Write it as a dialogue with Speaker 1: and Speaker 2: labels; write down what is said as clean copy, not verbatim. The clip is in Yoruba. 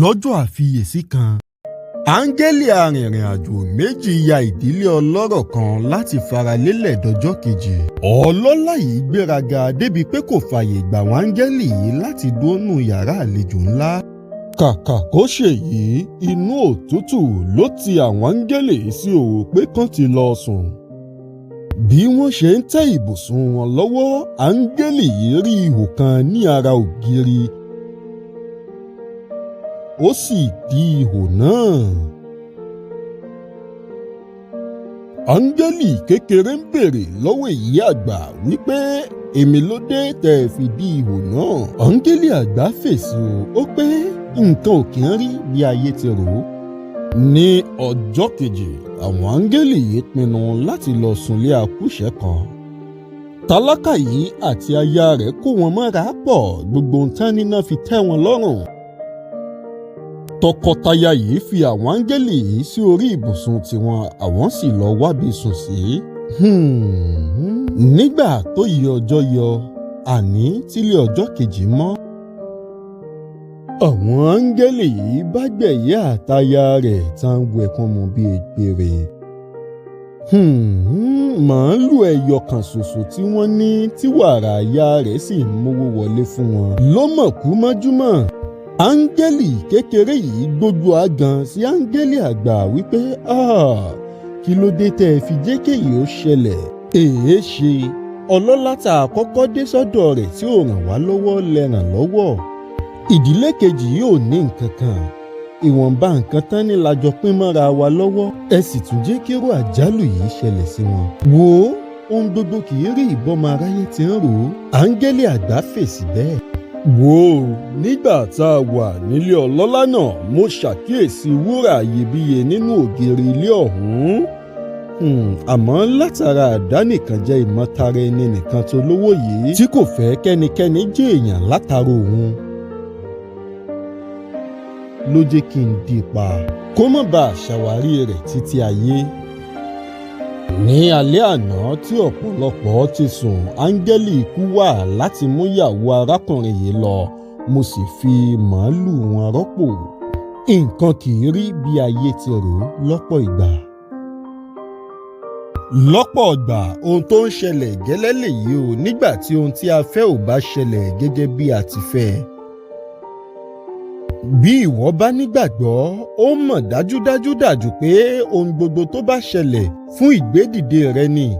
Speaker 1: Lọ́jọ́ àfiyèsí kan, áńgẹ́lì arìnrìn-àjò méjì ya ìdílé ọlọ́rọ̀ kan láti faralélẹ̀ dọjọ́ kejì. Ọlọ́lá yìí gbéraga débi pé kò fààyè gbà wọ́n áńgẹ́lì yìí láti dúró nù yàrá àlejò ńlá. Kàkà kó ṣèyí, inú òtútù ló ti àwọn áńgẹ́lì sí òwò pé kán ti lọ sùn. Bí wọ́n ṣe ń tẹ́ ibùsùn wọn lọ́wọ́, áńgẹ́lì yìí rí ihò kan ní ara ògiri, ó sì dí ihò náà. Áńgẹ́lì kékeré ń béèrè lọ́wọ́ èyí àgbà wípé èmi ló dé tẹ́ ẹ fi dí ihò náà. Áńgẹ́lì àgbà fèsì o, ó pé nǹkan ò kí ń rí bí ayé ti rò ó. Ní ọjọ́ kejì, àwọn áńgẹ́lì yìí pinnu láti lọ sunlé akúṣẹ̀ kan. Tálákà yìí àti aya rẹ̀ kó wọn mọ́ra pọ̀, gbogbo ohun tán níná fi tẹ́ wọn lọ́rùn. Tọkọtaya yìí fi àwọn áńgẹ́lì yìí sí orí ibùsùn tiwọn, àwọn sì lọ wábi sùn sí. Nígbà tó yí ọjọ́ yọ, àní tílé ọjọ́ kejì mọ́, àwọn áńgẹ́lì yìí bá gbẹ̀yẹ́ àtaya rẹ̀ tá ń wẹ̀kún mu bí egbèrè. Màálù ẹyọ kan ṣoṣo tí wọ́n ní tí wàrà aya rẹ̀ sì ń mówó wọlé fún wọn ló mọ̀ kú mọ́júmọ́. Áńgẹ́lì kékeré yìí gbójú agan sí áńgẹ́lì àgbà wípé, "Ah, kí ló dé tẹ́ ẹ fi jẹ́ kéyìí ó ṣẹlẹ̀? Èé ṣe ọlọ́lá tá a kọ́kọ́ dé sọ́dọ̀ rẹ̀ tí ò ràn wá lọ́wọ́ lẹ ràn lọ́wọ́. Ìdílé kejì yìí ò ní nǹkan kan, ìwọ̀nba nǹkan tán ní la jọ pín mọ́ra wa lọ́wọ́, ẹ sì tún jẹ́ kírú àjálù yìí ṣẹlẹ̀ sí wọn. Wò ó, ohun gbogbo kì í rí ìbọmọ aráyé tí ń rò ó." Áńgẹ́lì àgbà fèsì bẹ́ẹ̀. Wò ó, nígbà tá a wà nílé ọlọ́lá náà, mo ṣàkíyèsí wúrà iyebíye nínú ògiri ilé ọ̀hún. Àmọ́ látara àdánìkànjẹ ìmọ̀tara ẹni nìkan tó lówó yìí tí kò fẹ́ kẹ́nikẹ́ni jẹ́ èèyàn látara òun ló jẹ́ kí n dì pa kó má bàa ṣàwárí rẹ̀ títí ayé. Ní alẹ́ àná tí ọ̀pọ̀lọpọ̀ ti sùn, áńgẹ́lì ikú wá láti mú ìyàwó arákùnrin yìí lọ, mo sì fi màálùú wọn rọ́pò. Nǹkan kì í rí bí ayé ti rò ó lọ́pọ̀ ìgbà. Lọ́pọ̀ ìgbà, ohun tó ń ṣẹlẹ̀ gẹ́lẹ́ lèyí o nígbà tí ohun tí a fẹ́ ò bá ṣẹlẹ̀ gẹ́gẹ́ bí a ti fẹ́. Bí ìwọ bá nígbàgbọ́, ó mọ̀ dájúdájú dájú pé ohun gbogbo tó bá ṣẹlẹ̀ fún ìgbédìde rẹ ni.